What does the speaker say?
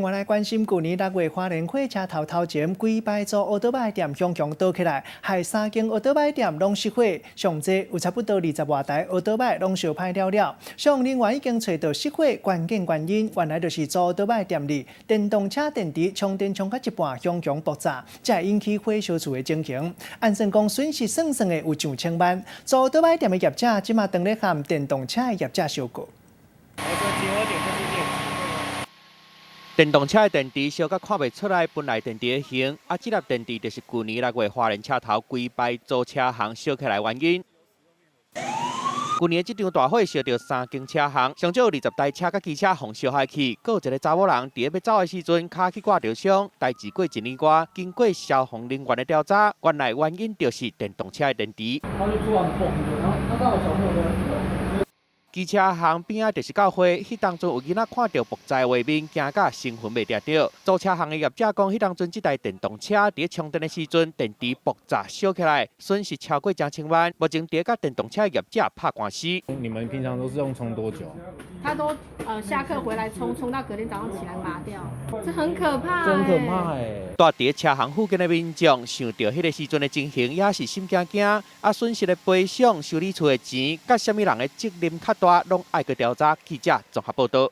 我來關心舊年6月花蓮火車頭頭前規排租歐多擺店雄雄倒起來，害三間歐多擺店攏失火，上濟有差不多20外台歐多擺攏燒歹了了。消防人員已經揣到失火關鍵原因，原來就是租歐多擺店裡電動車電池充電充到一半，雄雄爆炸，才會引起火燒厝的情形。按算講損失算算的有上千萬。租歐多擺店的業者這馬當咧和電動車的業者相告。電動車的電池燒甲看袂出來，本來電池的形，啊，這粒電池就是舊年6月花蓮車頭規排租車行燒起來原因。舊年這場大火燒著三間車行，上少有20台車佮機車予燒害去，閣有一個查某人佇咧欲走的時陣，跤去割著傷。代誌過一年外，經過消防人員的調查，原來原因就是電動車的電池。他就突然嘣，然後他剛好小朋友在。機車行邊仔就是教會，彼當陣有囡仔看著爆炸畫面，驚甲神魂袂定著。租車行的業者講，彼當陣這台電動車佇咧充電的時陣，電池爆炸燒起來，損失超過成千萬。目前佇咧佮電動車業者拍官司。你們平常都是用充多久？他都下課回來充，充到隔天早上起來拔掉，這很可怕，真可怕欸。住佇車行附近的民眾想著彼个時陣的情形，也是心驚驚。啊，損失的賠償、修理厝的錢，佮啥物人的責任較大，攏愛閣調查。記者綜合報導。